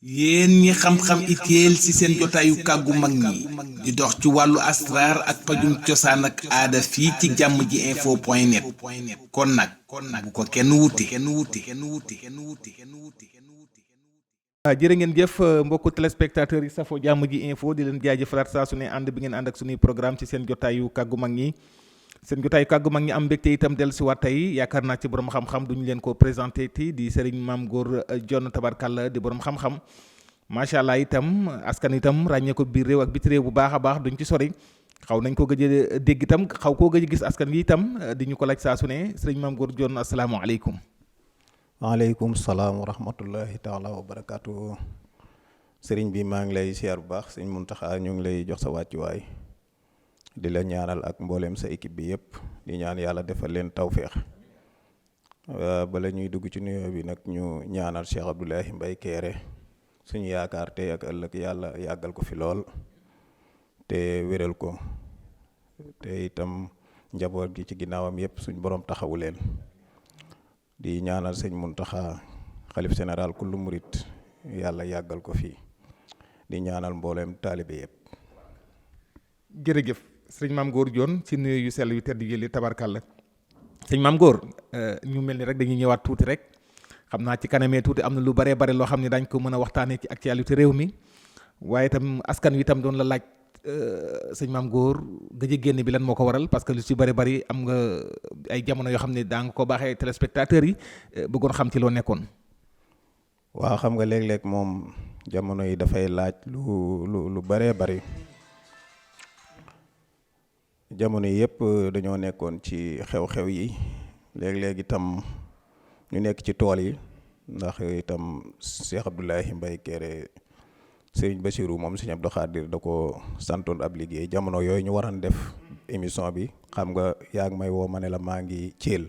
yéen ñi xam-xam itéel ci seen jotaayu kàggu mag ñi di dox ci wàllu asraar ak pajum cosaan ak aada fii ci jàmm ji info point net kon nag bu ko kenn wuti. jërë ngeen jëf mbokku téléspectateurs yi safo jàmm ji info di leen jaajëfalaat saa su ne ànd bi ngeen ànd ak suñuy programme ci seen jotaayu kàggu mag ñi am mbégte itam dellu si waat tey yaakaar naa ci borom xam-xam duñu leen ko présenté ti di Serigne Mame Gor Dione tabarkàlla di borom xam-xam macha allah itam askan itam ràññee ko biir réew ak biti réew bu baax a baax duñ ci sori xaw nañ ko gëj a dégg itam xaw koo gëj a gis askan wi itam di ñu ko laaj saa su ne Serigne Mame Gor Dione asalaamaaleykum. waaleykum salaam wa rahmatullahi taala wa barakaatu. Sëriñ bi maa ngi lay siyaar bu baax sëñ Muntaxa ñu ngi lay jox sa wàccuwaay di la ñaanal ak mbooleem sa équipe bi yëpp di ñaan yàlla defal leen tawféex bala ñuy dugg ci nuyoo bi nag ñu ñaanal Cheikh Abdoulahi Mbaye Kéré suñu yaakaar tey ak ëllëg yàlla yàggal ko fi lool te wéral ko te itam njaboot gi ci ginnaawam yëpp suñu borom taxawu leen di ñaanal sëñ Muntaxa xalif général kullu murit yàlla yàggal ko fi di ñaanal mbooleem taalibe yëpp. jërëjëf sëñ Mame Gor Dione ci nuyu yu sell yu tedd yi li tabarkàlla sëñ Mame Gor ñu mel ni rek dañuy ñëwaat tuuti rek xam naa ci kanamee tuuti am na lu baree bare loo xam ne dañ ko mën a waxtaanee ci actualité réew mi waaye itam askan wi itam doon la laaj sëñ Mame Gor gëj a génn bi lan moo ko waral parce que lu ci bari am nga ay jamono yoo xam ne daa nga ko baaxee téléspectateurs yi bëggoon xam ci loo nekkoon. waaw xam nga léeg-léeg moom jamono yi dafay laaj lu baree bari. jamono yëpp dañoo nekkoon ci xew-xew yi léeg-léeg itam ñu nekk ci tool yi ndax itam Cheikh Abdoulahi Mbaye Kéré Serigne Bassirou moom Serigne Abdou Khadir da ko santoon ab liggéey jamono yooyu ñu waran def émission bi xam nga yaa ngi may woo ma ne la maa ngi Thiel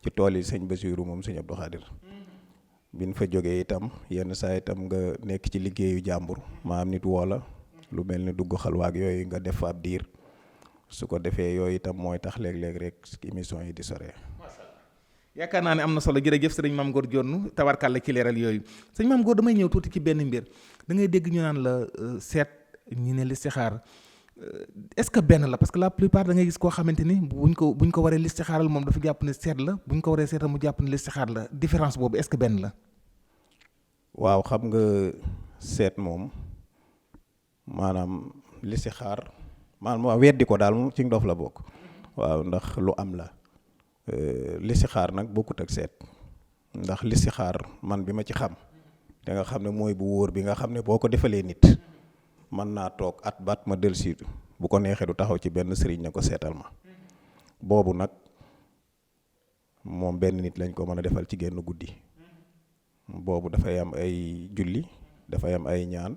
ci tool yi Serigne Bassirou moom Serigne Abdou Khadir biñ fa jógee itam yenn saa itam nga nekk ci liggéeyu jàmbur maam nit woo la lu mel ni dugg xalwaak yooyu nga def fa ab diir su ko defee yooyu itam mooy tax léeg-léeg rek émission yi di sore. yaakaar naa ne am na solo jërëjëf sëriñ Mame Gor Dione tabarkàlla ci leeral yooyu sëñ Mame Gor damay ñëw tuuti ci benn mbir da ngay dégg ñu naan la seet ñi ne listixaar est-ce que benn la parce que la plupart da ngay gis koo xamante ni buñ ko waree listixaaral moom dafa jàpp ne seet la buñ ko waree seetal mu jàpp ne listixaar la différence boobu est-ce que benn la. waaw xam nga seet moom maanaam listixaar maanaam weddi ko daal moom ci ndof la bokk waaw ndax lu am la listixaar nag bokkut ak seet ndax listixaar man bi ma ci xam da nga xam ne mooy bu wóor bi nga xam ne boo ko defalee nit mën naa toog at baat ma dellusi bu ko neexee du taxaw ci benn sëriñ ne ko seetal ma boobu nag moom benn nit lañ ko mën a defal ci genn guddi boobu dafay am ay julli dafay am ay ñaan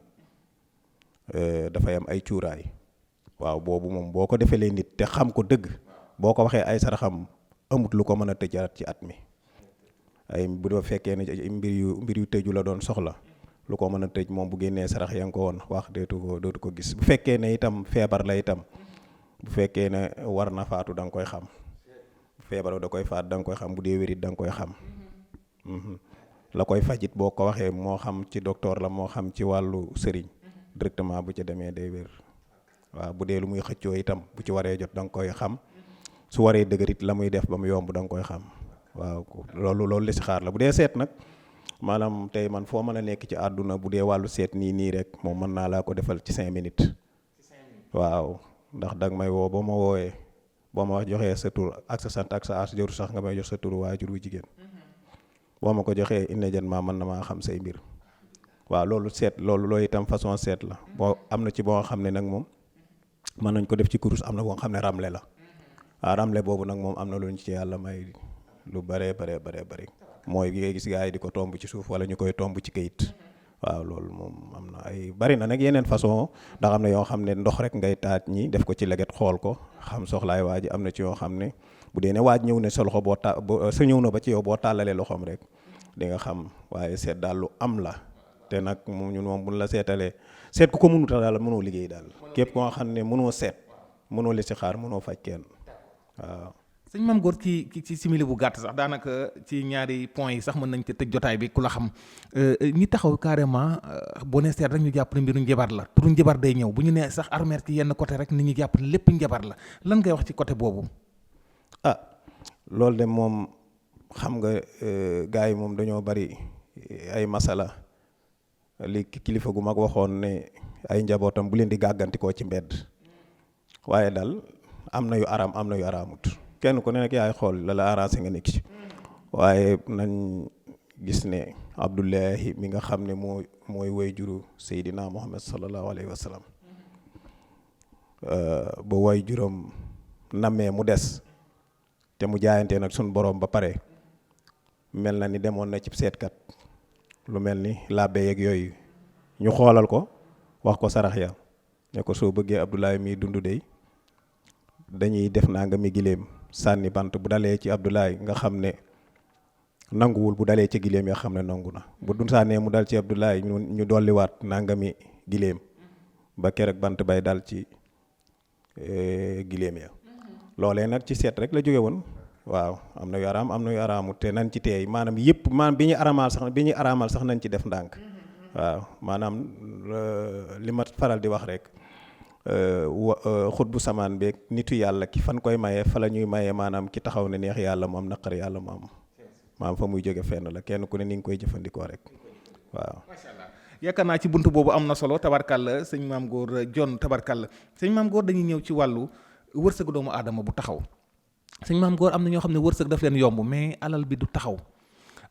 dafay am ay cuuraay waaw boobu moom boo ko defalee nit te xam ko dëgg boo ko waxee ay saraxam amut lu ko mën a tëjaat ci at mi ay bu doo fekkee ne mbir yu tëju la doon soxla lu ko mën a tëj moom bu génnee sarax ya nga ko woon wax dootu ko gis bu fekkee ne itam feebar la itam bu fekkee ne war na faatu da nga koy xam bu feebar da koy faat da nga koy xam bu dee wérit da nga koy xam la koy fajit boo ko waxee moo xam ci docteur la moo xam ci wàllu sëriñ directement bu ca demee day wér waaw bu dee lu muy xëccoo itam bu ci waree jot da nga koy xam su waree dëgërit la muy def ba mu yomb da nga koy xam waaw loolu listixaar la bu dee seet nag maanaam tey man foo mën a nekk ci àdduna bu dee wàllu seet nii rek moom mën naa laa ko defal ci 5 minutes waaw ndax danga may woo ba ma woowee boo ma wax joxee sa tur ak sa sant ak sa as joru sax nga may jox sa tur waajur wu jigéen boo ma ko joxee immédiatement mën na maa xam say mbir waaw loolu itam façon seet la boo am na ci boo xam ne nag moom mën nañ ko def ci kurus am na boo xam ne ramle la waaw ramle boobu nag moom am na lu ñu ci yàlla may lu bare mooy gi ngay gis gaa yi di ko tomb ci suuf wala ñu koy tomb ci kayit waaw loolu moom am na ay bari na nag yeneen façon ndax am na yoo xam ne ndox rek ngay taaj ñi def ko ci leget xool ko xam soxlaay waa ji am na ci yoo xam ne bu dee ne waaj ñëw ne sa loxo sa ñëw na ba ci yow boo tàllalee loxoom rek di nga xam waaye seet daal lu am la te nag moom ñun moom buñ la seetalee seet ku ko mënut a daal mënoo liggéey daal képp koo xam ne mënoo seet mënoo listixaar mënoo faj kenn waaw. sëñ Mame Gor ci simili bu gàtt sax daanaka ci ñaari points yi sax mën nañ te tëj jotaay bi ku la xam ñi taxaw carrément boo nee seet rek ñu jàpp ne mbiru njabar la turu njabar day ñëw bu ñu nee sax armeer ci yenn côté rek nit ñi jàpp ne lépp njabar la lan ngay wax ci côté boobu. Loolu de moom xam nga gars yi moom dañoo bari ay masala li kilifa gu mag waxoon ne ay njabootam bu leen di gàggantikoo ci mbedd waaye daal am na yu araam am na yu araamut kenn ku ne nag yaay xool la la arrangé nga nekk ci waaye nañ gis ne Abdullahi mi nga xam ne mooy way juru Seydina Muhammad sallallahu alayhi wa sallam ba way juróom nammee mu des te mu jaayante nag suñ borom ba pare mel na ni demoon na ci seetkat lu mel ni làbbe yeeg yooyu ñu xoolal ko wax ko sarax ya ne ko soo bëggee Abdoulaye mi dund dey dañuy def naa nga mi giléem sànni bant bu dalee ci Abdoulaye nga xam ne nanguwul bu dalee ci giléem ya xam ne nangu na bu dun sànnee mu dal ci Abdoulaye ñu dolliwaat naa nga mi giléem ba keroog bant bay dal ci giléem ya loolee nag ci seet rek la jóge woon waaw am na yu araam am na yu araamu te nañ ci teey maanaam yëpp maanaam bi ñuy araamal sax nañ ci def ndànk waaw maanaam li ma faral di wax rek xut bu samaan beeg nitu yàlla ki fan koy maye fa la ñuy maye maanaam ki taxaw ne neex yàlla mu am naqar yàlla mu am maanaam fa muy jóge fenn la kenn ku ne ni nga koy jëfandikoo rek waaw. macha allah yaakaar naa ci buntu boobu am na solo tabarkàlla sëñ Mame Gor Dione tabarkàlla sëñ Mame Gor dañuy ñëw ci wàllu wërsëgu doomu aadama bu taxaw sëñ Mame Gor am na ñoo xam ne wërsëg daf leen yomb mais alal bi du taxaw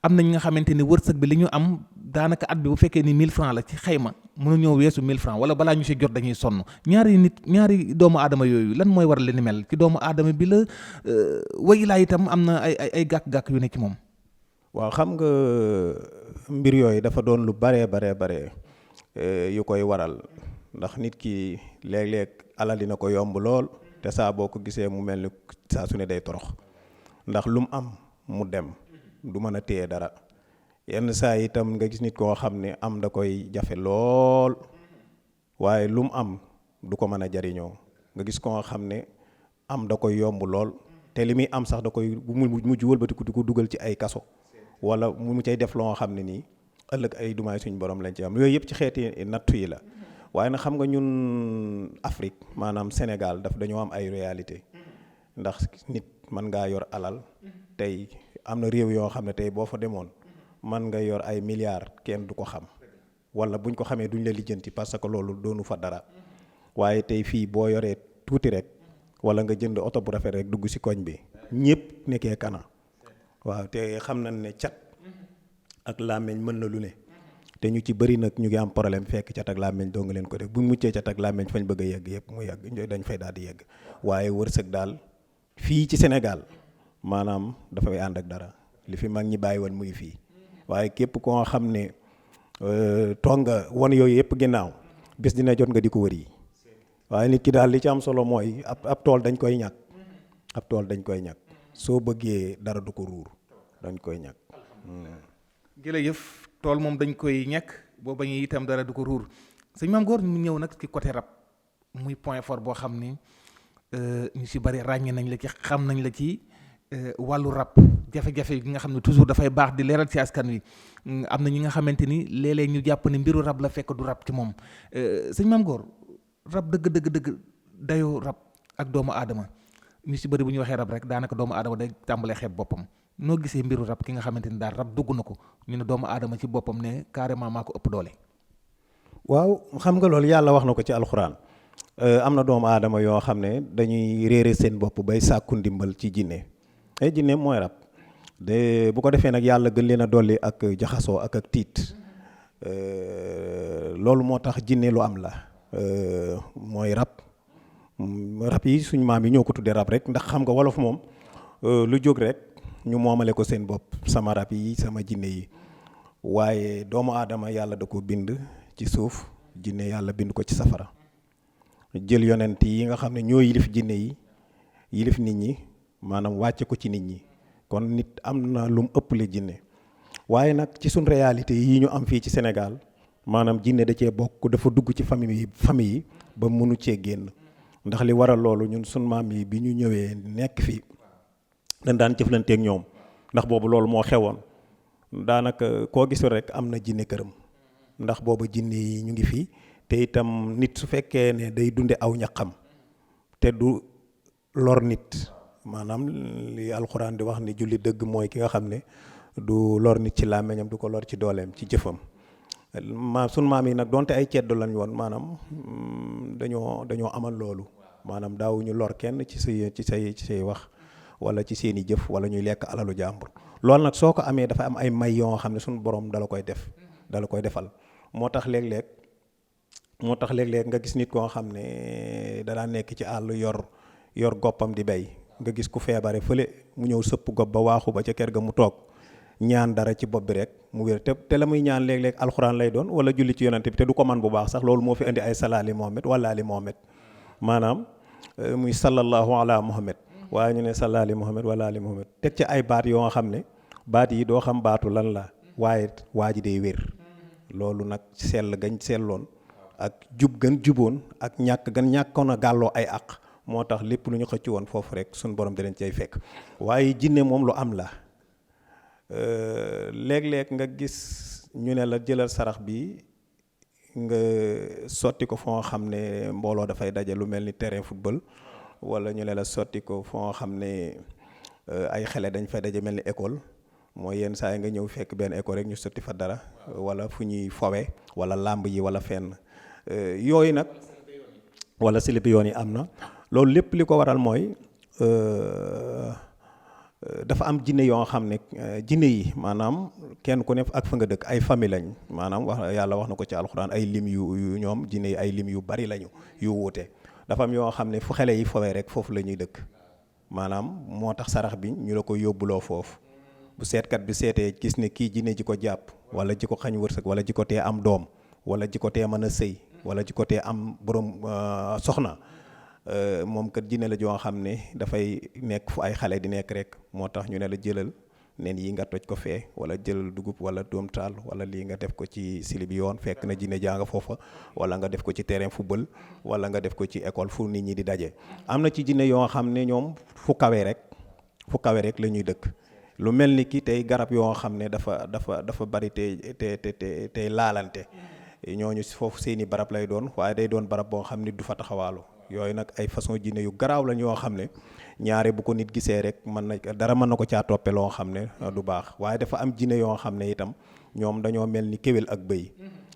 am na ñi nga xamante ni wërsëg bi li ñu am daanaka at bi bu fekkee ni 1000 francs la ci xayma mënu ñëw weesu 1000 francs wala balaa ñu si jot dañuy sonn ñaari doomu aadama yooyu lan mooy war li ni mel ci doomu aadama bi la way laa itam am na ay gàkk-gàkk yu ne ci moom. waaw xam nga mbir yooyu dafa doon lu bare yu koy waral ndax nit ki léeg-léeg alal dina ko yomb lool te saa boo ko gisee mu mel ni saa su ne day torox ndax lu mu am mu dem du mën a téye dara yenn saa itam nga gis nit koo xam ne am da koy jafe lool waaye lu mu am du ko mën a jariñoo nga gis koo xam ne am da koy yomb lool te li muy am sax da koy mujj wëlbatiku di ko dugal ci ay kaso wala mu cay def loo xam ne nii ëllëg ay dumaay suñu borom lañ ci am yooyu yëpp ci xeeti nattu yi la waaye nag xam nga ñun Afrique maanaam Sénégal dañoo am ay réalité ndax nit mën ngaa yor alal tey am na réew yoo xam ne tey boo fa demoon mën nga yor ay milliards kenn du ko xam wala buñ ko xamee duñ la lijjanti parce que loolu doonu fa dara waaye tey fii boo yoree tuuti rek wala nga jënd oto bu rafet rek dugg ci koñ bi ñëpp nekkee kana waaw te xam nañ ne cat ak làmmiñ mën na lu ne te ñu ci bëri nag ñu ngi am problème fekk cat ak làmmiñ doo nga leen ko def bu muccee cat ak làmmiñ fañ bëgg a yegg yëpp mu yegg dañ fay daal di yegg waaye wërsëg daal fii ci Sénégal maanaam dafay ànd ak dara li fi mag ñi bàyyi woon muy fii waaye képp koo xam ne toog nga won yooyu yëpp ginnaaw bés dina jot nga di ko wër yi waaye nit ki daal li ci am solo mooy ab tool dañ koy ñàkk ab tool dañ koy ñàkk soo bëggee dara du ko ruur dañ koy ñàkk. jërëjëf tool moom dañ koy ñàkk boo bañee itam dara du ko ruur sëñ Mame Gor mu ñëw nag ci côté rab muy point fort boo xam ni ñu si bari ràññee nañ la ci xam nañ la ci wàllu rab jafe-jafe gi nga xam ne toujours dafay baax di leeral ci askan wi am na ñi nga xamante ni léeg-léeg ñu jàpp ne mbiru rab la fekk du rab ci moom sëñ Mame Gor rab dëgg dayoo rab ak doomu aadama ñu si bëri bu ñu waxee rab rek daanaka doomu aadama day tàmbalee xeeb boppam noo gisee mbiru rab ki nga xamante ni daal rab dugg na ko ñu ne doomu aadama ci boppam ne carrément maa ko ëpp doole. waaw xam nga loolu yàlla wax na ko ci alxuraan am na doomu aadama yoo xam ne dañuy réere seen bopp bay sàkku ndimbal ci jinne jinne mooy rab de bu ko defee nag yàlla gën leen a dolli ak jaxasoo ak tiit loolu moo tax jinne lu am la mooy rab yi suñ maam yi ñoo ko tuddee rab rek ndax xam nga wolof moom lu jóg rek ñu moomale ko seen bopp sama rab yi sama jinne yi waaye doomu aadama yàlla da ko bind ci suuf jinne yàlla bind ko ci safara jël yonent yi nga xam ne ñoo yilif jinne yi yilif nit ñi maanaam wàcce ko ci nit ñi kon nit am na lu mu ëpple jinne waaye nag ci suñ réalité yi ñu am fii ci Sénégal maanaam jinne da cee bokk dafa dugg ci famille yi ba mënu cee génn ndax li waral loolu ñun sun maam yi bi ñu ñëwee nekk fii dañ daan jëflanteeg ñoom ndax boobu loolu moo xewoon daanaka koo gisul rek am na jinne këram ndax boobu jinne yi ñu ngi fi te itam nit su fekkee ne day dunde aw ñaqam te du lor nit maanaam li alxuraan di wax ni julli dëgg mooy ki nga xam ne du lor nit ci làmmiñam du ko lor ci dooleem ci jëfam sunu maam yi nag donte ay ceddo lañ woon maanaam dañoo amal loolu maanaam daawuñu lor kenn ci say wax wala ci seeni jëf wala ñuy lekk alalu jàmbur loolu nag soo ko amee dafa am ay may yoo xam ne suñu borom dala koy defal moo tax léeg-léeg nga gis nit koo xam ne danaa nekk ci àll yor goppam di bay nga gis ku feebare fële mu ñëw sëpp gopp ba waaxu ba ca kër ga mu toog ñaan dara ci bopp bi rek mu wér te la muy ñaan léeg-léeg alxuraan lay doon wala julli ci yonante bi te du ko man bu baax sax loolu moo fi indi ay salaali Muhammad wala ali Muhammad maanaam muy sallallahu ala Muhammad waaye ñu ne salaali Muhammad wala ali Muhammad teg ci ay baat yoo xam ne baat yi doo xam baatu lan la waaye waa ji day wér loolu nag sell gañ selloon ak jub gën juboon ak ñàkkoon a gàlloo ay àq moo tax lépp lu ñu xëcc woon foofu rek suñu borom dinañ cay fekk waaye jinne moom lu am la léeg-léeg nga gis ñu ne la jëlal sarax bi nga sotti ko foo xam ne mbooloo dafay daje lu mel ni terrain football wala ñu ne la sotti ko foo xam ne ay xale dañ fay daje mel ni école mooy yenn saa yi nga ñëw fekk benn école rek ñu sotti fa dara wala fu ñuy fowe wala làmb yi wala fenn yooyu nag wala silib yoon yi am na loolu lépp li ko waral mooy dafa am jinne yoo xam ne jinne yi maanaam kenn ku ne ak fa nga dëkk ay famille lañ maanaam yàlla wax na ko ci alxuraan ay lim yu ñoom jinne yi ay lim yu bari lañu yu wuute dafa am yoo xam ne fu xale yi fowee rek foofu la ñuy dëkk maanaam moo tax sarax bi ñu la ko yóbbuloo foofu bu seetkat bi seetee gis ne kii jinne ji ko jàpp wala ji ko xañ wërsëg wala ji ko tee am doom wala ji ko tee mën a sëy wala ji ko tee am borom soxna moom kat jinne la joo xam ne dafay nekk fu ay xale di nekk rek moo tax ñu ne la jëlal nen yi nga toj ko fee wala jëlal dugub wala doom taal wala lii nga def ko ci sili bi yoon fekk na jinne jaa nga foofa wala nga def ko ci terrain football wala nga def ko ci école fu nit ñi di daje. am na ci jinne yoo xam ne ñoom fu kawe rek la ñuy dëkk lu mel ni ki tey garab yoo xam ne dafa bari tey laalante ñooñu foofu seeni barab lay doon waaye day doon barab boo xam ne du fa taxawaalu. yooyu nag ay façon jinne yu garaaw lañ yoo xam ne ñaare bu ko nit gisee rek mën na ko caa toppe loo xam ne du baax waaye dafa am jinne yoo xam ne itam ñoom dañoo mel ni kéwél ak bëy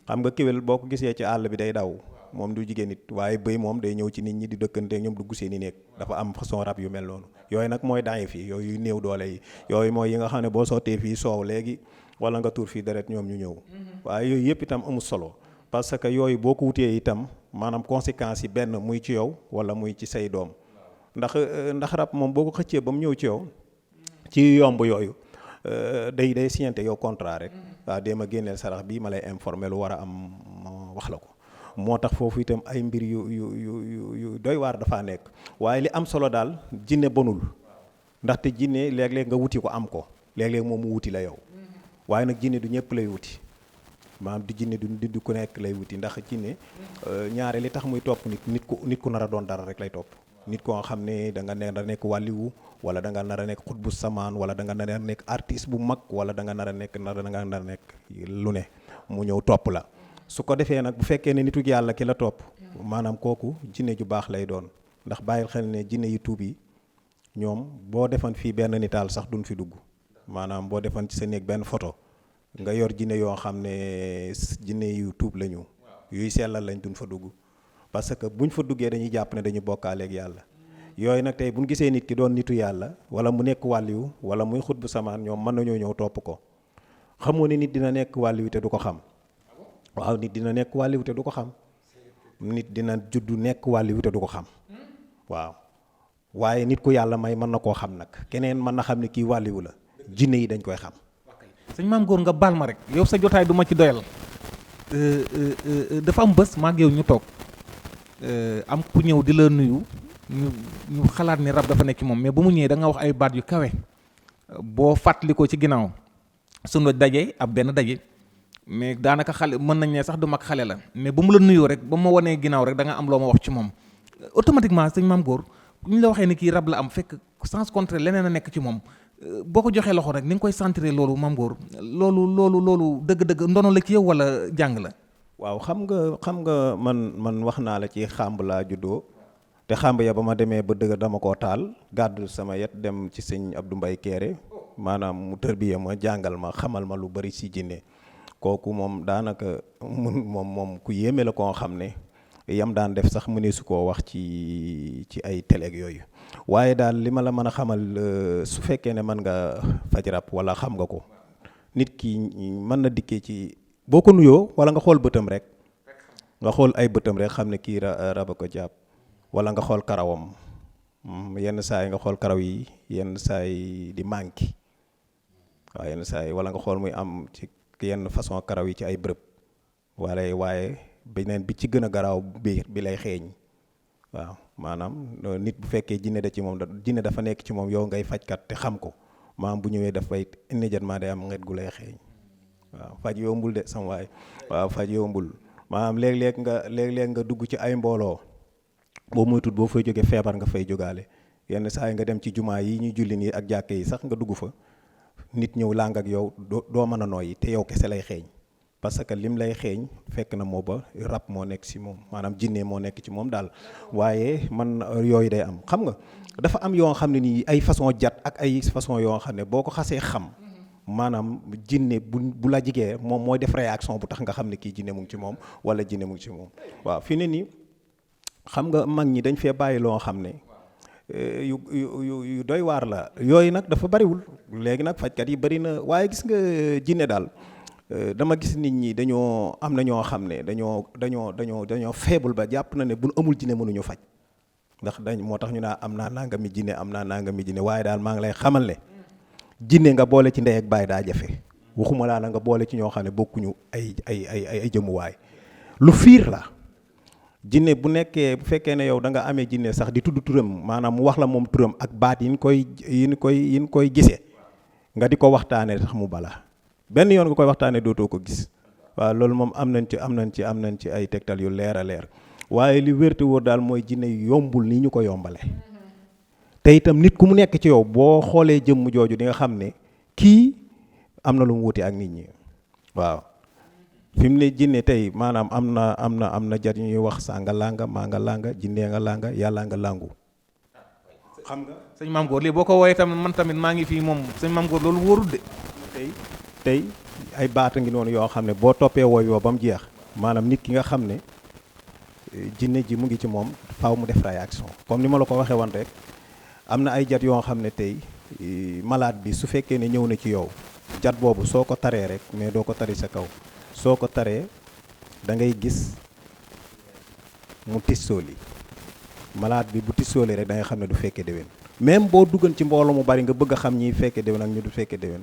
xam nga kéwél boo ko gisee ci àll bi day daw moom du jigéen nit waaye bëy moom day ñëw ci nit ñi di dëkkante ñoom dugg seen i néeg dafa am façon rab yu mel noonu yooyu nag mooy daañu fii yooyu néew doole yi yooyu mooy yi nga xam ne boo sottee fii soow léegi wala nga tuur fii deret ñoom ñu ñëw waaye yooyu yëpp itam amul solo parce que yooyu boo ko wutee itam maanaam conséquences yi benn muy ci yow wala muy ci say doom ndax rab moom boo ko xëccee ba mu ñëw ci yow ci yomb yooyu day signante yow contrat rek waaw dee ma génneel sarax bi ma lay informer lu war a am ma wax la ko moo tax foofu itam ay mbir yu doy waar dafaa nekk waaye li am solo daal jinne bonul ndaxte jinne léeg-léeg nga wuti ko am ko léeg-léeg moom mu wuti la yow waaye nag jinne du ñëpp lay wuti maanaam di jinne du ku nekk lay wuti ndax jinne ñaare li tax muy topp nit ku nar a doon dara rek lay topp nit koo xam ne da nga nar a nekk wàlliwu wala da nga nar a nekk xutbu samaan wala da nga nar a nekk artiste bu mag wala da nga nar a nekk lu ne mu ñëw topp la su ko defee nag bu fekkee ne nitu yàlla ki la topp maanaam kooku jinne ju baax lay doon ndax bàyyil xel ne jinne yu tuub yi ñoom boo defan fii benn nitaal sax duñ fi dugg maanaam boo defan ci sa néeg benn photo nga yor jinne yoo xam ne jinne yu tuub lañu yuy sellal lañ duñ fa dugg parce que buñ fa duggee dañuy jàpp ne dañu bokkaaleeg yàlla yooyu nag tey buñ gisee nit ki doon nitu yàlla wala mu nekk wàlliwu wala muy xut bu samaan ñoom mën nañoo ñëw topp ko xamoo ne nit dina nekk wàlliwu te du ko xam waaw nit dina nekk wàlliwu te du ko xam nit dina juddu nekk wàlliwu te du ko xam waaw waaye nit ku yàlla may mën na koo xam nag keneen mën na xam ne kii wàlliwu la jinne yi dañ koy xam. sëñ Maam Góor nga baal ma rek yow sa jotaay du ma ci doyal dafa am bés maag yow ñu toog am ku ñëw di la nuyu ñu xalaat ni rab dafa nekk ci moom mais ba mu ñëwee da nga wax ay baat yu kawe boo fàttali ko ci ginnaaw sunu daje ab benn daje mais daanaka xale mën nañ ne sax du mag xale la mais ba mu la nuyoo rek ba ma wanee ginnaaw rek da nga am loo ma wax ci moom automatiquement sëñ Maam Góor ñu la waxee ni kii rab la am fekk sens contraire leneen a nekk ci moom boo ko joxee loxo rek ni nga koy sentir loolu Mame Gor loolu dëgg-dëgg ndono la ci yow wala jàng la. waaw xam nga man wax naa la ci xàmb laa juddoo te xàmb ya ba ma demee ba dëgg dama koo taal gàddu sama yet dem ci sëñ Abdou Mbaye Kéré maanaam mu tërbiye ma jàngal ma xamal ma lu bari si jinne kooku moom daanaka moom ku yéeme la koo xam ne yam daan def sax mu ne su koo wax ci ay télé yooyu waaye daal li ma la mën a xamal su fekkee ne mën nga faj rab wala xam nga ko nit ki mën na dikkee ci boo ko nuyoo wala nga xool bëtam rek nga xool ay bëtam rek xam ne kii raba ko jàpp wala nga xool karawam yenn saa yi nga xool karaw yi yenn saa yi di manqué waaw yenn saa yi wala nga xool muy am ci yenn façon karaw yi ci ay bërëb waaye beneen bi ci gën a garaaw bi lay xeeñ waaw maanaam nit bu fekkee jinne da ci moom jinne dafa nekk ci moom yow ngay fajkat te xam ko maanaam bu ñëwee dafay immédiatement day am nget gu lay xeeñ waaw faj yombul de sama waay waaw faj yombul maanaam léeg-léeg nga dugg ci ay mbooloo boo moytuwul boo fay jógee feebar nga fay jógaale yenn saa yi nga dem ci jumaa yi ñuy julli nii ak jàkke yi sax nga dugg fa nit ñëw làng ak yow doo mën a nooyi te yow kese lay xeeñ parce que lim lay xeeñ fekk na moo ba rab moo nekk ci moom maanaam jinne moo nekk ci moom daal waaye man yooyu day am xam nga dafa am yoo xam ne nii ay façon jat ak ay façon yoo xam ne boo ko xasee xam maanaam jinne bu la jigee moom mooy def réaction bu tax nga xam ne kii jinne mu ngi ci moom wala jinne mu ngi ci moom waaw fi ne nii xam nga mag ñi dañ fee bàyyi loo xam ne yu doy waar la yooyu nag dafa bariwul léegi nag fajkat yi bari na waaye gis nga jinne daal dama gis nit ñi dañoo am na ñoo xam ne dañoo faible ba jàpp na ne bu amul jinne mënuñu faj ndax moo tax ñu naa am naa nangami jinne waaye daal maa ngi lay xamal ne jinne nga boole ci ndey ak baay daa jafe waxuma laa na nga boole ci ñoo xam ne bokkuñu ay jëmuwaay lu fiir la jinne bu fekkee ne yow da nga amee jinne sax di tudd turam maanaam mu wax la moom turam ak baat yi ñu koy gisee nga di ko waxtaanee sax mu bala benn yoon nga koy waxtaanee dootoo ko gis waaw loolu moom am nañ ci ay tegtal yu leer a leer waaye li wérte wóor daal mooy jinne yombul ni ñu ko yombale te itam nit ku mu nekk ci yow boo xoolee jëmm jooju di nga xam ne kii am na lu mu wuti ak nit ñi waaw fi mu ne jinne tey maanaam am na jar ñuy wax sanga langa maa nga langa jinne nga langa yàlla nga langu xam nga sëñ Mame Gor lii boo ko wooyee tamit man tamit maa ngi fii moom sëñ Mame Gor loolu wóorul de tey ay baata ngi noonu yoo xam ne boo toppee wooy woo ba mu jeex maanaam nit ki nga xam ne jinne ji mu ngi ci moom faaw mu def réaction comme ni ma la ko waxee woon rek am na ay jat yoo xam ne tey malade bi su fekkee ne ñëw na ci yow jat boobu soo ko taree rek mais doo ko tari sa kaw soo ko taree da ngay gis mu tissooli malade bi bu tissooli rek da ngay xam ne du fekkee déwén même boo duggan ci mbooloo mu bari nga bëgg a xam ñi fekkee déwén ak ñu du fekkee déwén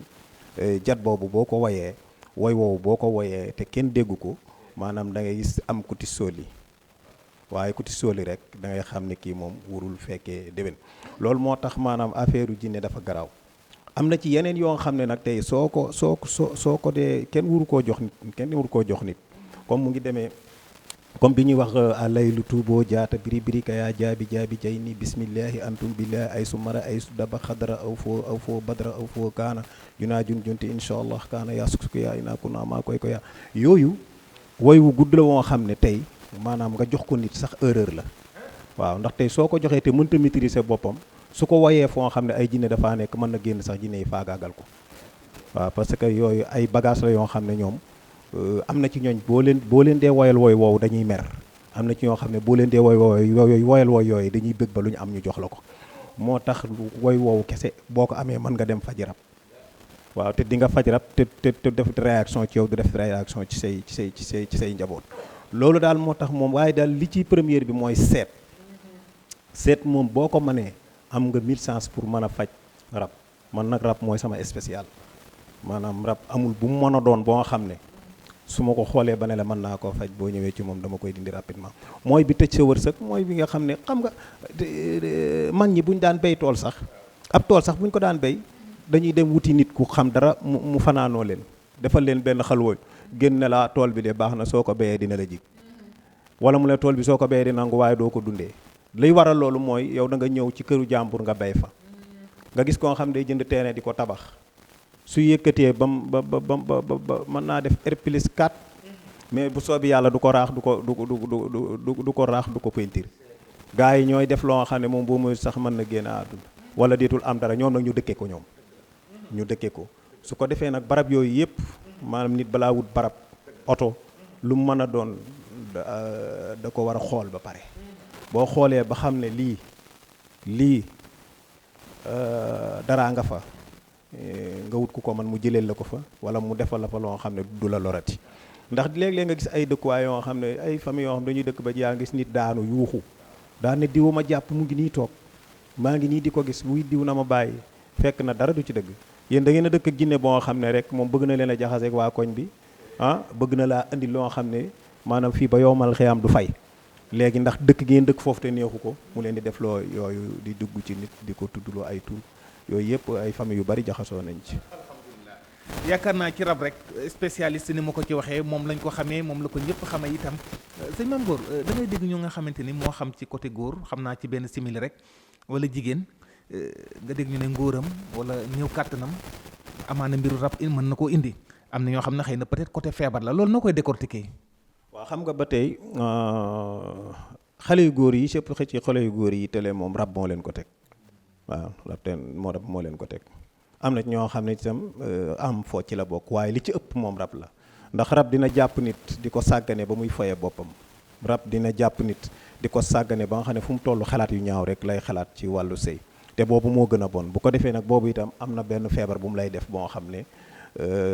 jat boobu boo ko woyee woy woowu boo ko woyee te kenn déggu ko maanaam da ngay gis am ku tissooli waaye ku tissooli rek da ngay xam ne kii moom wurul fekkee déwén loolu moo tax maanaam affaire u jinne dafa garaaw am na ci yeneen yoo xam ne nag tey soo ko dee kenn wuru koo jox nit comme mu ngi demee comme bi ñuy wax alaylu tuuboo jaata biri kaya jaabi jay ni bismillahi antum billahi ay su mara ay su daba xadara aw foo badra aw foo kaana junaa junti insha allah kaana yaa suksuko yaa inaa ku naa maa koy ko yaa yooyu woy wu gudd la woo xam ne tey maanaam nga jox ko nit sax erreur la waaw ndax tey soo ko joxee te mënta maîtriser boppam su ko woyee foo xam ne ay jinne dafaa nekk mën na génn sax jinne yi faagaagal ko waaw parce que yooyu ay bagage la yoo xam ne ñoom am na ci ñooñ boo leen dee woyal wooy woowu dañuy mer am na ci ñoo xam ne boo leen dee woyal wooy yooyu dañuy bëgg ba lu ñu am ñu jox la ko moo tax woy woowu kese boo ko amee mën nga dem faj rab waaw te di nga faj rab te def réaction ci yow du def réaction ci say njaboot loolu daal moo tax moom waaye daal li ci première bi mooy seet moom boo ko mënee am nga 1000 chance pour mën a faj rab man nag rab mooy sama spécial maanaam rab amul bu mu mën a doon boo nga xam ne su ma ko xoolee ba ne la mën naa koo faj boo ñëwee ci moom dama koy dindi rapidement mooy bi tëj sa wërsëg mooy bi nga xam ne xam nga mag ñi buñ daan béy tool sax ab tool sax buñ ko daan béy dañuy dem wuti nit ku xam dara mu fanaanoo leen defal leen benn xalwooñ génn ne la tool bi de baax na soo ko béyee dina la jig wala mu ne tool bi soo ko béyee di nangu waaye doo ko dundee liy waral loolu mooy yow da nga ñëw ci këru jàmbur nga bay fa nga gis koo xam day jënd terrain di ko tabax su yëkkatee ba mën naa def R+4 mais bu soobi yàlla du ko raax du ko raax du ko peinture gars yi ñooy def loo xam ne moom boo muy sax mën na génn àdduna wala deetul am dara ñoom nag ñu dëkkee ko ñu dëkkee ko su ko defee nag barab yooyu yëpp maanaam nit balaa wut barab oto lu mu mën a doon da ko war a xool ba pare boo xoolee ba xam ne lii daraa nga fa nga wut ku ko man mu jëleel la ko fa wala mu defal la fa loo xam ne du la lorati ndax léeg-léeg nga gis ay dëkkuwaay yoo xam ne ay famille yoo xam ne dañuy dëkk ba yaa gis nit daanu yuuxu daan ne diw ma jàpp mu ngi nii toog maa ngi nii di ko gis wuy diw na ma bàyyi fekk na dara du ci dëgg yéen da ngeen a dëkk ak jinne boo xam ne rek moom bëgg na leen a jaxaseeg waa koñ bi bëgg na laa indi loo xam ne maanaam fii ba yowmal xiyaam du fay léegi ndax dëkk ngeen dëkk foofu te neexu ko mu leen di def loo yooyu di dugg ci nit di ko tuddloo ay tur yooyu yëpp ay famille yu bari jaxasoo nañ ci. yaakaar naa ci rab rek spécialiste ni ma ko ci waxee moom lañ ko xamee moom la ko ñëpp xamee itam sëñ Mame Gor da ngay dégg ñu nga xamante ni moo xam ci côté góor xam naa ci benn simili rek wala jigéen nga dégg ñu ne ngóoram wala ñëw kàttanam amaana mbiru rab mën na koo indi am na ñoo xam ne xëy na peut-être côté feebar la loolu noo koy décortiquer. waaw xam nga ba tey xale yu góor yi sëpp xëcc xale yu góor yi tele moom rab moo leen ko teg waaw rab moo leen ko teg am na ñoo xam ne itam am foo ci la bokk waaye li ci ëpp moom rab la ndax rab dina jàpp nit di ko sàggane ba muy foye boppam rab dina jàpp nit di ko sàggane ba nga xam ne fu mu toll xalaat yu ñaaw rek lay xalaat ci wàllu sëy te boobu moo gën a bon bu ko defee nag boobu itam am na benn feebar bu mu lay def boo xam ne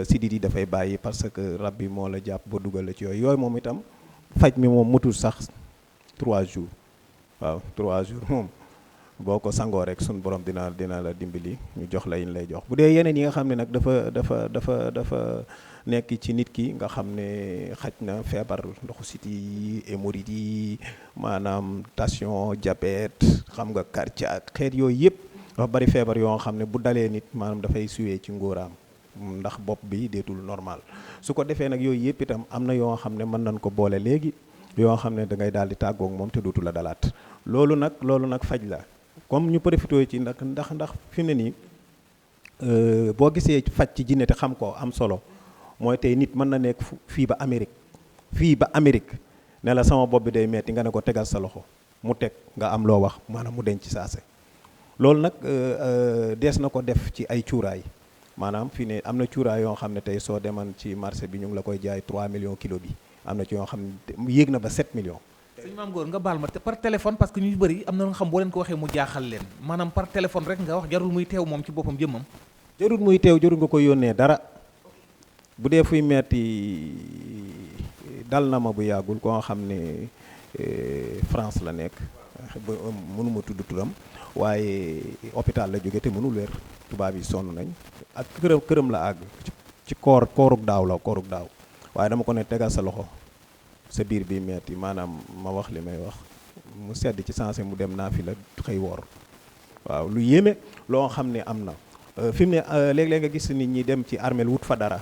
sidit yi dafay bàyyi parce que rab bi moo la jàpp ba dugal la ci yooyu moom itam faj mi moom matul sax 3 jours waaw 3 jours moom boo ko sangoo rek sun borom dina la dimbali ñu jox la yin lay jox bu dee yeneen yi nga xam ne nag dafa nekk ci nit ki nga xam ne xaj na feebar ndoxu siti yi hémorroïde yi maanaam tension diabète xam nga cardiaque xeet yooyu yëpp dafa bari feebar yoo xam ne bu dalee nit maanaam dafay suwee ci ngóoraam ndax bopp bi deetul normal su ko defee nag yooyu yëpp itam am na yoo xam ne mën nañ ko boole léegi yoo xam ne da ngay daal di tàggoog moom te dootu la dalaat loolu nag faj la comme ñu profité ci ndax fi mu ne nii boo gisee faj ci jinne te xam ko am solo mooy tey nit mën na nekk fii ba Amérique ne la sama bopp bi day metti nga ne ko tegal sa loxo mu teg nga am loo wax maanaam mu denc saase loolu nag dees na ko def ci ay cuuraay maanaam fii ne am na cuuraay yoo xam ne tey soo deman ci marché bi ñu ngi la koy jaay 3 millions kilo bi am na ci yoo xam ne yéeg na ba 7 millions. sëñ Mame Gor nga baal ma par téléphone parce que ñu bëri am na nga xam boo leen ko waxee mu jaaxal leen maanaam par téléphone rek nga wax jarul muy teew moom ci boppam jëmmam. jarul muy teew jarul nga ko yónnee dara bu dee fuy metti dal na ma bu yàggul koo xam ne France la nekk ba mënuma tudd turam waaye hôpital la jóge te mënul wér tubaab yi sonn nañ ak këram la àgg ci koorug daaw waaye dama ko ne tegal sa loxo sa biir bi metti maanaam ma wax li may wax mu sedd ci sensé mu dem naa fi la xëy woor waaw lu yéeme loo xam ne am na fi mu ne léeg-léeg nga gis nit ñi dem ci armeel wut fa dara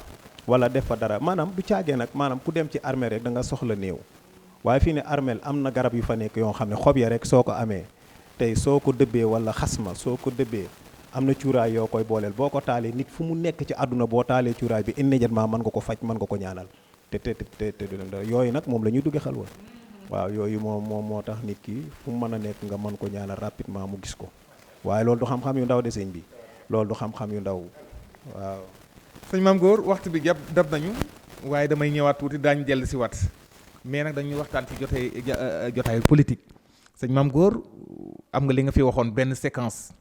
wala def fa dara maanaam du caagee nag maanaam ku dem ci armeel rek da nga soxla néew waaye fii ne armeel am na garab yu fa nekk yoo xam ne xob ya rek soo ko amee tey soo ko dëbbee wala xasma soo ko dëbbee am na cuuraay yoo koy booleel boo ko taalee nit fu mu nekk ci àdduna boo taalee cuuraay bi immédiatement mën nga ko faj mën nga ko ñaanal te yooyu nag moom la ñuy duggee xalwa waaw yooyu moo tax nit ki fu mu mën a nekk nga mën ko ñaanal rapidement mu gis ko waaye loolu du xam-xam yu ndaw de sëñ bi loolu du xam-xam yu ndaw waaw. sëñ Mame Gor waxtu bi dab nañu waaye damay ñëwaat tuuti daañu jël si waat mais nag dañuy waxtaan ci jotaayu politique sëñ Mame Gor am nga li nga fi waxoon benn séquence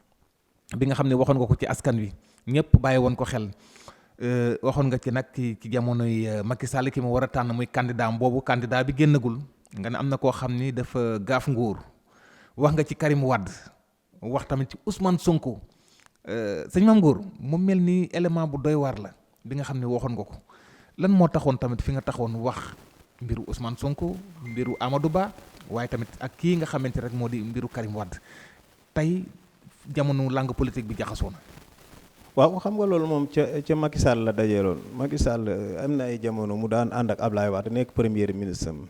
bi nga xam ne waxoon nga ko ci askan wi ñëpp bàyyi woon ko xel. waxoon nga ci nag ci jamonoy Macky Sall ki mu war a tànn muy candidat boobu candidat bi génnagul nga ne am na koo xam ni dafa gaaf nguur wax nga ci Karim Wade wax tamit ci Ousmane Sonko sëñ Mame Gor mu mel ni élément bu doy waar la bi nga xam ne waxoon nga ko lan moo taxoon tamit fi nga taxoon wax mbiru Ousmane Sonko mbiru Amadou Ba waaye tamit ak kii nga xamante rek moo di mbiru Karim Wade tey jamono langue politique bi jaxasoo na. waaw xam nga loolu moom ca Macky Sall la dajeeloon Macky Sall am na ay jamono mu daan ànd ak Ablaye Wade nekk premier ministre am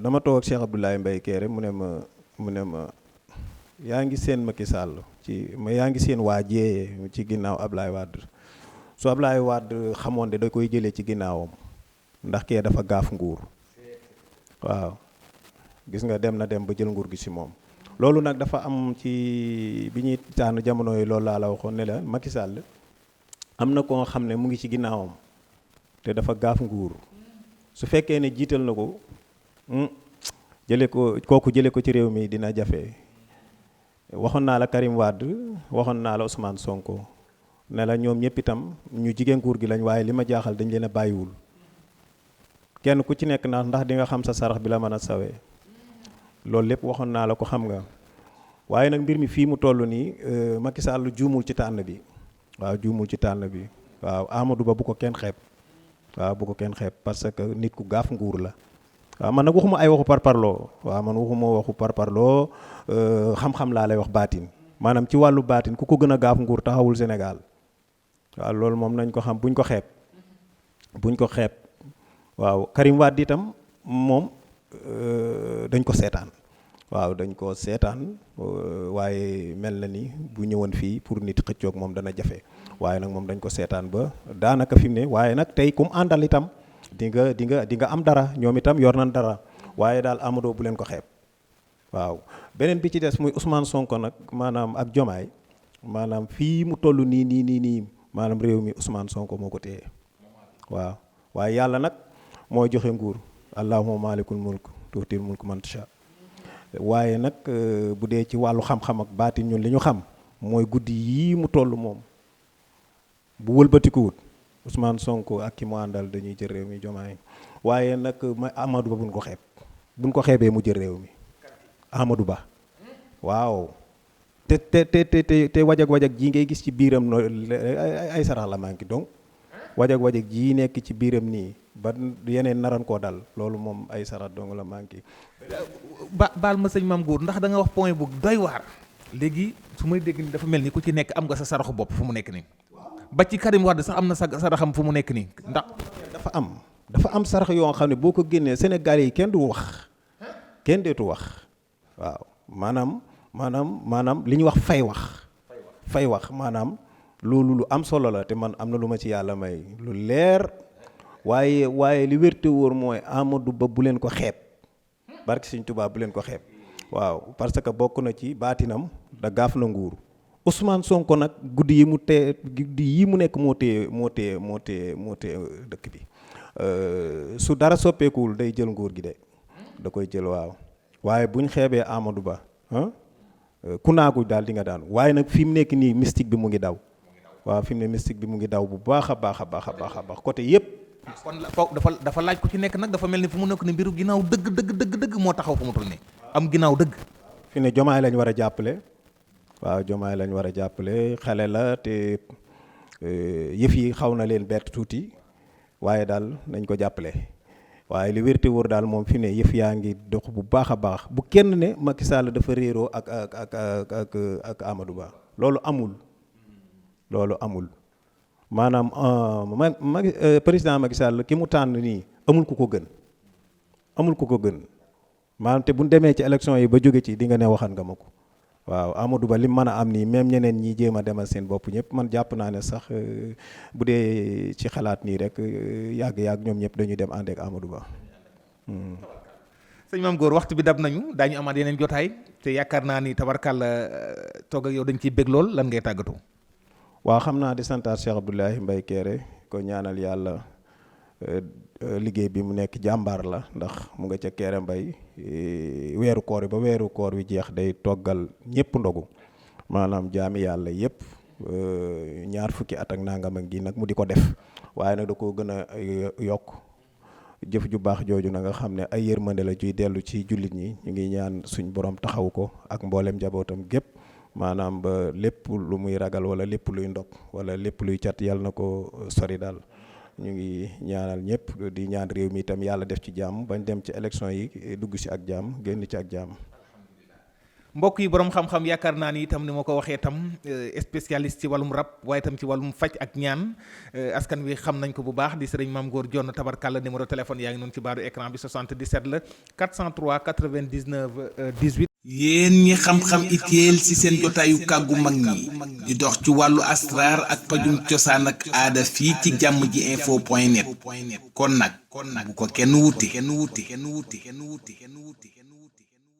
dama toog ak Cheikh Abdoulaye Mbaye Kéré mu ne ma yaa ngi seen Macky Sall yaa ngi seen waa jeeyee ci ginnaaw Ablaye Wade su Ablaye Wade xamoon de da koy jëlee ci ginnaawam ndax kee dafa gaaf nguur waaw gis nga dem na dem ba jël nguur gi ci moom. loolu nag dafa am ci bi ñuy tànn jamono yi loolu laa la waxoon ne la Macky Sall am na koo xam ne mu ngi ci ginnaawam te dafa gaaf nguur su fekkee ne jiital na ko kooku jële ko ci réew mi dina jafe. waxoon naa la Karim Wade waxoon naa la Ousmane Sonko ne la ñoom ñëpp itam ñu jigéen nguur gi lañ waaye li ma jaaxal dañ leen a bàyyiwul kenn ku ci nekk ndax di nga xam sa sarax bi la mën a sawee loolu lépp waxoon naa la ko xam nga waaye nag mbir mi fii mu toll nii Macky Sall juumul ci tànn bi waaw juumul ci tànn bi waaw Amadou Ba bu ko kenn xeeb waaw bu ko kenn xeeb parce que nit ku gaaf nguur la. waaw man nag waxuma ay waxu parparloo waaw man waxuma waxu parparloo xam-xam laa lay wax baatin maanaam ci wàllu baatin ku ko gën a gaaf nguur taxawul Sénégal waaw loolu moom nañ ko xam buñ ko xeeb waaw Karim Wade itam moom dañ ko seetaan waaw dañ ko seetaan waaye mel na ni bu ñëwoon fii pour nit xëccoog moom dana jafe waaye nag moom dañ ko seetaan ba daanaka fi mu ne waaye nag tey kum àndal itam di nga am dara ñoom itam yor nañ dara waaye daal Amadou bu leen ko xeeb waaw beneen bi ci des muy Ousmane Sonko nag maanaam ak Diomaye maanaam fii mu toll nii maanaam réew mi Ousmane Sonko moo ko téye waaw waaye yàlla nag mooy joxe nguur allahumma maalikul mulk tuutil mulk man tasha waaye nag bu dee ci wàllu xam-xam ak baatin ñun li ñu xam mooy guddi yii mu toll moom bu wëlbatikuwut Ousmane Sonko ak ki mu àndal dañuy jël réew mi Diomaye waaye nag ma Amadou Ba buñ ko xeebee mu jël réew mi Amadou Ba waaw te wajag ji ngay gis ci biiram ay sarax la manqué donc wajag ji nekk ci biiram nii ba yeneen naran koo dal loolu moom ay sarax dong la manqué. baal ma sëñ Mame Goor ndax da nga wax point bu doy waar léegi su may dégg ni dafa mel ni ku ci nekk am nga sa saraxu bopp fu mu nekk nii. ba ci Karim Wade sax am na saraxam fu mu nekk nii ndax dafa am sarax yoo xam ne boo ko génnee Sénégal yi kenn deetu wax waaw maanaam li ñuy wax fay wax maanaam loolu lu am solo la te man am na lu ma ci yàlla may lu leer waaye li wér te wóor mooy Amadou Ba bu leen ko xeeb barki Sëñ Tuubaa bu leen ko xeeb waaw parce que bokk na ci baatinam da gaaf na nguur Ousmane Sonko nag guddi yi mu nekk moo téye dëkk bi su dara soppeekuwul day jël nguur gi de da koy jël waaw waaye buñ xeebee Amadou Ba ku naagu daal di nga daan waaye nag fi mu nekk nii mystique bi mu ngi daw waaw fi mu ne mystique bi mu ngi daw bu baax a baax côté yëpp. kon dafa laaj ku ci nekk nag dafa mel ni fu mu nekk ni mbiru ginnaaw dëgg moo taxaw fu mu toll nii am ginnaaw dëgg. fi ne Diomaye lañ war a jàppale. waaw Diomaye lañ war a jàppale xale la te yëf yi xaw na leen bett tuuti waaye daal nañ ko jàppale waaye li wér te wóor daal moom fi ne yëf yaa ngi dox bu baax a baax bu kenn ne Macky Sall dafa réeroo ak Amadou Ba loolu amul maanaam président Macky Sall ki mu tànn nii amul ku ko gën maanaam te bu ñu demee ci élection yi ba jóge ci di nga ne waxan nga ma ko. waaw Amadou Ba li mën a am nii même ñeneen ñi jéem a demal seen bopp ñëpp man jàpp naa ne sax bu dee ci xalaat nii rek yàgg ñoom ñëpp dañuy dem ànd ak Amadou Ba. sëñ Mame Goor waxtu bi dab nañu daañu amaat yeneen jotaay te yaakaar naa ni tabarkàlla toog ak yow dañ ciy bég lool lan ngay tàggatoo. waaw xam naa di santaat Cheikh Abdoulaye Mbaye Kéré ko ñaanal yàlla liggéey bi mu nekk jàmbaar la ndax mu nga ca Kéré Mbaye weeru koor yi ba weeru koor wi jeex day toggal ñëpp ndogu maanaam jaami yàlla yëpp 20 at ak nangam ak gi nag mu di ko def waaye nag da koo gën a yokk jëf ju baax jooju na nga xam ne ay yërmande la juy dellu ci jullit ñi ñu ngi ñaan suñ borom taxaw ko ak mboolem njabootam gépp maanaam ba lépp lu muy ragal wala lépp luy ndog wala lépp luy cat yàlla na ko sori daal ñu ngi ñaanal ñëpp di ñaan réew mi itam yàlla def ci jàmm bañ dem ci élection yi dugg ci ak jàmm génn ci ak jàmm. mbokk yi borom xam-xam yaakaar naa ni itam ni ma ko waxee itam spécialiste ci wàllum rab waaye itam ci wàllum faj ak ñaan askan wi xam nañ ko bu baax di sëriñ Mame Gor Dione tabarkàlla numéro téléphone yaa ngi noonu ci baaru écran bi 77 la 403 99 18. yéen ñi xam-xam itéel ci seen jotaayu kàggu mag ñi di dox ci wàllu asraar ak pajum cosaan ak aada fii ci jàmm ji info point net kon nag bu ko kenn wuti